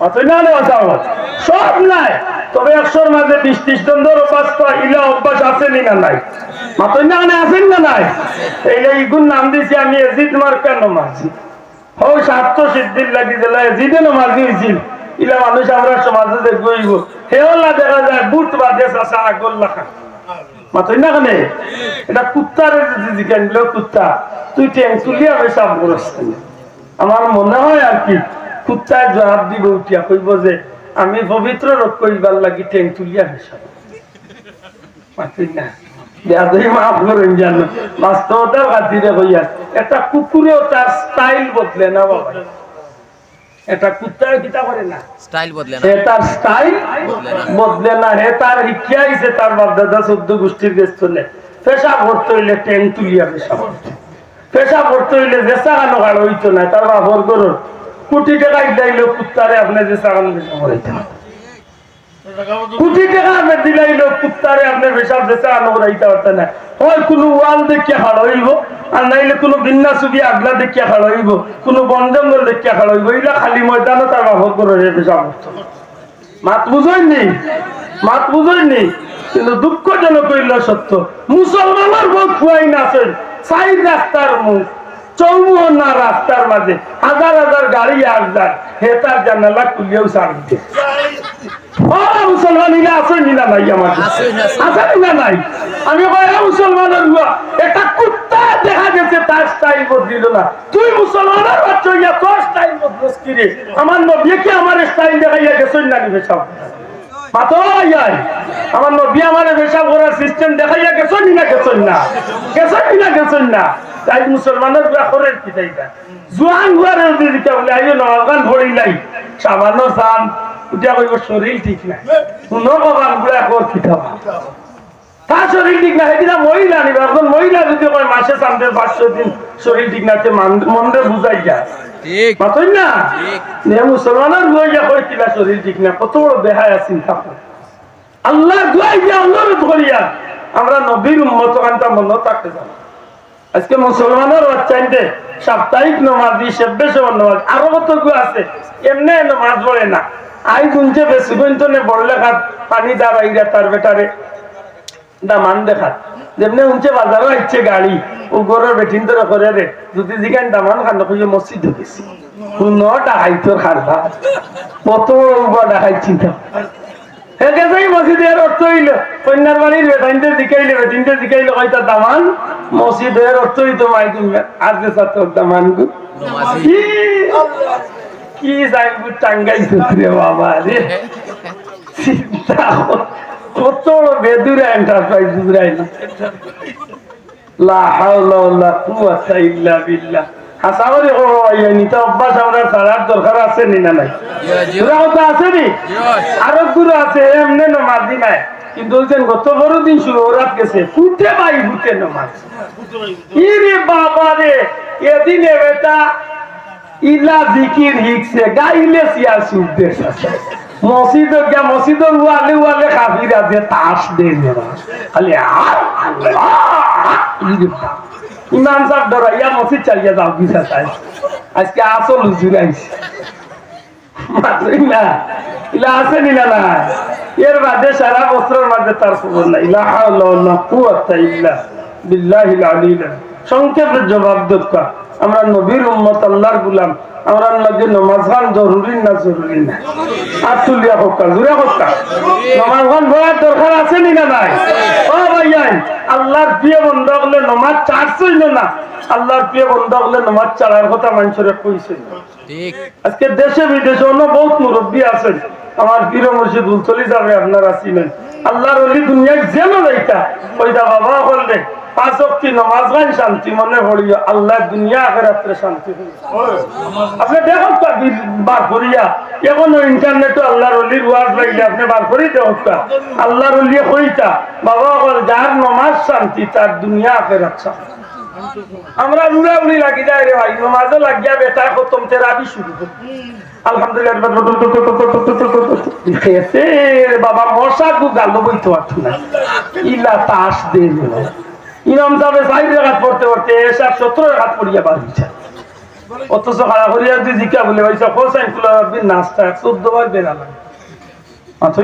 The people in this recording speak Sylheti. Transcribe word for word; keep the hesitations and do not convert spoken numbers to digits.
মাতইন না কেনে? সব নাই, তবে একশোর মাঝে বিশ ত্রিশ জন ধরো অভ্যাস করা, ইলা অভ্যাস আছে নি না নাই? মাতইন না কেনে? আছে নি না নাই? এইলা ইগুর নাম দিছি আমি এজিদ মার্কা নমাজি। হউ স্বার্থ সিদ্ধির লাগি যেলা এজিদে নমাজি অইছিল, ইলা মানুষ আমরার সমাজে যে গইব, হেওলা দেখা যায় বুট বাদে চাচা আগর লাখান। মাতইন না কেনে? এটা কুত্তারে যদি জিজ্ঞাসা করলে, "কুত্তা, তুই ঠেং তুলিয়া পেশাব করস কেনে?" আমার মনে হয় আর কি, কুত্তায় জবাব দিব উঠিয়া, কইব যে, "আমি পবিত্র রক্ষা অইবার লাগি ঠেং তুলিয়া পেশাব।" মাতইন না। বেয়াদবি মাফ করইন জানো। বাস্তবতার খাতিরে কইয়ার, একটা কুকুরেও তার স্টাইল বদলে না বাবা। এটা কুত্তায় কিতা করে না? স্টাইল বদলে না। হে তার স্টাইল বদলে না। বদলে না। হে তার শিক্ষা আইছে তার বাপদাদা চৌদ্দ গোষ্ঠীর গেছ থনে। পেশাব করতে অইলে ঠেং তুলিয়া পেশাব করতে। পেশাব করতে অইলে যেছা খানো খাড়া অইতো না, তার বাপর ঘরর। কোটি টেকা ইলাইলেও কুত্তারে আপনে যেছা খানো পেশাব করাইতা না। কোটি টেকা আপনে দিলাইলেও কুত্তারে আপনে পেশাব যেছা খানো করাইতা পারতা না। হয় কুনু ওয়াল দেখিয়া খাড়া অইব, আর নাইলে কুনু বিন্না ছবি আগলা দেখিয়া খাড়া অইব, কুনু বন জঙ্গল দেখিয়া খাড়া অইব। ইলা খালি ময়দানো তার বাপর ঘরর হে পেশাব করতো। মাত বুঝইন নি? মাত বুঝইন নি? কিন্তু দুঃখজনক অইলো সত্য, মুসলমানর বউত পুয়াইন আছইন, চাইর রাস্তার মুখ, চৌমুহনা রাস্তার মাঝে হাজার হাজার গাড়ি আর যায়, হে তার জানালা খুলিয়াও ছাড় দিতে। ও মুসলমান, ইলা আছইন নি না নাই আমার? আছইন, আছইন। আছইন নি না নাই? আমি কই, এ মুসলমানর পুয়া, একটা কুত্তা দেখা গেছে তার স্টাইল বদলিল না। তুই মুসলমানর বাচ্চা অইয়া তোর স্টাইল বদলস কি রে? আমার নবীয়ে কি আমারে স্টাইল দেখাইয়া গেছইন না নি পেশাব? মাতো ভাই, আমার নবী আমারে পেশাব করার সিস্টেম দেখাইয়া গেছইন নি না গেছইন না? গেছইন নি না গেছইন না? তাই মুসলমানর পুয়া করের কিতা ইতা? জুয়ান পুয়ারে যদি কিতা বলে, "আইও নমাজ খান পড়িলাই, সামান্য চান", উঠিয়া কইব, "শরীর ঠিক নাই।" হুনো কবান গুলা কর কিতা বা? তার শরীর ঠিক না, হেদিনা মহিলা নিবা। একজন মহিলা যদি কয় মাসে চান দেয় পাঁচশো দিন, শরীর ঠিক না, তে মান-, মনরে বুঝাই যায়। ঠিক। মাতইন না? ঠিক। নে মুসলমানর পুয়া কয় কিলা শরীর ঠিক না, কত বড় বেহায়া চিন্তা করে। আল্লার দোয়াই দিয়া অনুরোধ করিয়া আমরা নবীর উম্মত অখানতা মনো থাকতে যাও। আজকে মুসলমানর বাচ্চাইন্তে সাপ্তাহিক নমাজি, সেব্বে সেবন নমাজ, আরো কতগু আছে, এমনে নমাজ পড়ে না। আইজ হুনছে বেসুগঞ্জ থনে বড় লেখাত পানি দাঁড়াইরা তার বেটারে দামান দেখাত। যেমনে হুনছে বাজারো আইছে গাড়ি, ও ঘরর বেটিন্তরে করেরে, যদি জিগাইন দামান খান, কইও মসজিদো গেছি। হুনো ডাকাইতর কারবার। কত বড় ডাকাইত চিন্তা। হে গেছে মসজিদো, এর অর্থ অইলো, কইন্যার বাড়ির বেটাইন্তে জিকাইলে, বেটিন্তে জিকাইলে, কইতা দামান মসজিদো, এর অর্থ অইতো মাই তুমি, আর যে ছাত্র দামান গু। নমাজি। কি, কি সাইনবোর্ড টাঙ্গাইছে রে বাবা রে। চিন্তা কর, কত বড় বেদুরা এন্টারপ্রাইজ বুঝরাই না। লা হাওলা ওয়ালা কুওয়াতা ইল্লা বিল্লাহ। হাছা করি কও ভাই, ইতা অভ্যাস আমরার ছাড়ার দরকার আছে নি না নাই? জি, জি। পুরা কথা আছে নি? জি। আরো গুরু আছে, এমনে নমাজি নায়। কিন্তু ওই দিন গত পরদিন শুরু, ওরাত গেছে। ফুটে ভাই ফুটে নমাজ। ইরে বাবা রে, এদিনে বেটা ইলা জিকির হিকছে, গাইলে সিয়া সুখ দে। মসজিদো গিয়া, মসজিদর ওয়ালে ওয়ালে কাফির আছে, তাস দে মেরা। খালি আ, আ, আ, ইরে বাবা। ইমাম সাব ডরাইয়া মসজিদ চালিয়া যাও, বিচার চাই। আজকে আসল হুজুর আইছে। মাতইন না। ইলা আছে নি না নাই? এর বাদে সারা বছরর মাঝে তার খবর নাই। লা হাওলা ওয়ালা কুওয়াতা ইল্লা বিল্লাহিল আলিয়্যিল আযীম। সংক্ষেপে জবাব দেউক্কা, আমরা নবীর উম্মত, আল্লার গুলাম, আমরার লাগি নমাজ খান জরুরি না জরুরি না? আত তুলিয়া কউক্কা, জুরে কউক্কা। নমাজ খান পড়ার দরকার আছে নি না নাই? ও ভাইয়াইন, আল্লার প্রিয় বন্দা অকলে নমাজ ছাড়ছইন না। আল্লার প্রিয় বন্দা অকলে নমাজ ছাড়ার কথা মানষরে কইছইন। ঠিক। আজকে দেশে বিদেশে অন্য বউত মুরব্বি আছইন, আমার পীর মুর্শিদ ফুলতলি সাবরে আপনারা চিনইন। আল্লার ওলি দুনিয়ার যেনো যাইতা, কইতা বাবা অকলরে, পাঁচ ওয়াক্তি নমাজ খান শান্তি মনে পড়িও, আল্লায় দুনিয়া আখেরাতরে শান্তি করিয়া। আপনে দেখউক্কা বারপুরিয়া, এখনো ইন্টারনেটো আল্লার ওলির ওয়াজ লাইলে আপনে বারপুরি দেখউক্কা। আল্লার ওলিয়ে কইতা, বাবা অকল যার নমাজ শান্তি, তার দুনিয়া আখেরাত শান্তি। আমরা উড়াউড়ি লাগি যায় রে ভাই, নমাজও লাগিয়া বেটায় খতম তেরাবি শুরু করে। আলহামদুলিল্লাহ, খেতে রে বাবা, মশা গু গালো বইতে পারতো না। ইলা তাস দে রে ভাই। ইমাম সাবে চাইর রাকাত পড়তে পড়তে এশার সতেরো রাকাত পড়িয়া বার অইছে। অথচ খাড়া করিয়া যদি জিকা বলে, "ভাই সাহেব, কোন সাইন খোলা রাখবি?" নাস্তা চোদ্দ বার বেড়ালাম। মাথা